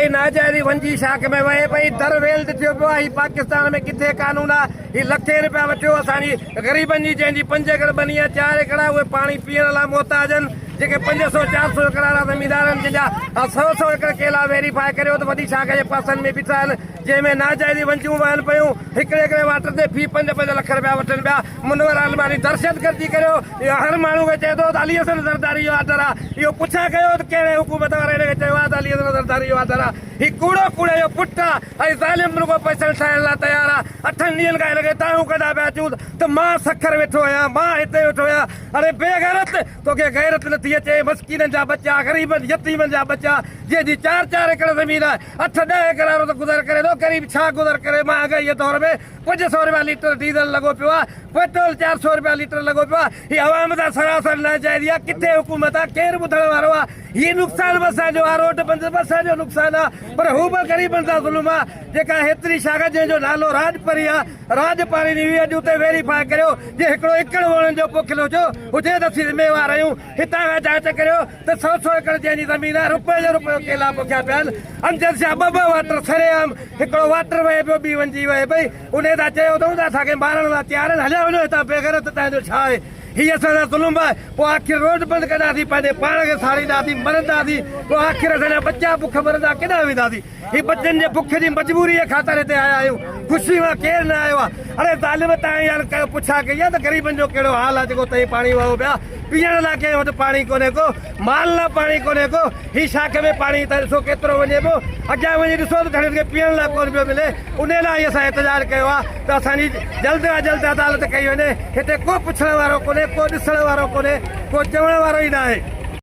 آهي، هي ناجائزي ونجي شاخ ۾ وهي پئي، در ويلڊ ٿيو پيو آهي، هي پاڪستان ۾ ڪٿي قانون آهي، هي لکين رپيا وٺيو اسان جي غريبن جي جنهن جي پنج ايڪڙ ٻني آهي چار ايڪڙ آهي اهي پاڻي پيئڻ لاء محتاج آهن، جيڪي پنج سئو چار سئو ايڪڙ وارا زميندار آهن جن جا سئو سئو ايڪڙ ڪيلا ويريفائي ڪريو ته وڏي شاخ جي پاسن ۾ بيٺا آهن جنهن ۾ ناجائزي ونجون وهن پيون هڪڙي هڪڙي واٽر تي في پنج پنج لک رپيا وٺن پيا منور عالماڻي دهشتگردي ڪريو اهو هر ماڻهو کي چئي ٿو ته علي حسن زرداري جو آرڊر آهي اهو پڇا ڪيو ته ڪهڙي حڪومت واري هن کي چيو آهي ته علي حسن زرداري جو آرڊر آهي هي ڪوڙو ڪوڙي جو پٽ آهي ۽ ظالم رڳو پئسن ٺاهڻ لاء تيار آهي اٺن ڏينهن کان هن کي دانهون ڪندا پيا اچون ته مان سکر ويٺو آهيان مان هتي ويٺو آهيان اڙي بي غيرت توکي غيرت نٿي اچي مسڪينن جا ٻچا غريبن يتيمن جا ٻچا جنهن جي چار چار ايڪڙ زمين آهي اٺ ڏهه ايڪڙ وارو ته گذر ڪري ٿو غريب ڇا گذر ڪري مهانگائي جي دور ۾ 500 رپيا ليٽر ڊيزل لڳو پيو آهي پيٽرول 400 رپيا ليٽر لڳو پيو آهي هي عوام سان سراسر ناجائزي آهي ڪٿي حڪومت آهي ڪير ٻڌڻ وارو آهي هي نقصان به اسان جو آهي روڊ بند به اسان جو نقصان آهي پر هو به غريبن سان ظلم آهي جيڪا هيتري شاخ جنهن جو نالو راڄپري آهي راڄ پاري ني هئي اڄ اتي ويريفائي ڪريو جي هڪڙو ايڪڙ ووڻن جو پوکيل هجو هجي ته اسين ذميوار آهيون هتان کان جاچ ڪريو ته سئو سئو ايڪڙ جنهن جي زمين آهي رپئي جو رپيو ڪيلا پوکيا پيا آهن امجد شاهه ٻه ٻه واٽر سرعام هڪڙو واٽر وهي پيو ٻي ونجي وهي پئي انهي تان چيو اٿئون ته اسان کي مارڻ لاء تيار آهن هليا وڃو هتان بيغيرت تنهن جو ڇا آهي هي اسان سان ظلم آهي پوء آخر روڊ بند ڪنداسين پنهنجي پاڻ کي ساڙينداسين مرنداسين پوء آخر اسان جا ٻچا بک مرندا ڪيڏانهن وينداسين هي ٻچن جي بک جي مجبوريء خاطر هتي آيا آهيون خوشي مان ڪير نه آيو آهي اڙي ظالم تان يار ڪيو پڇا ڪئي آهي ته غريبن جو ڪهڙو حال آهي جيڪو تئين پاڻي وهو پيا پيئڻ لاء ڪنهن وٽ پاڻي ڪونهي ڪو مال لاء پاڻي ڪونهي ڪو هي شاخ ۾ پاڻي ته ڏسو ڪيترو وڃي پيو اڳيان وڃي ڏسو ته گهڻين کي پيئڻ لاء ڪونه پيو ملي انهي لاء ئي اسان احتجاج ڪيو آهي ته اسان جي جلد کان جلد عدالت ڪئي وڃي هتي ڪو پڇڻ وارو ڪونهي ڪو ڏسڻ وارو ڪونهي ڪو چوڻ وارو ئي ناهي.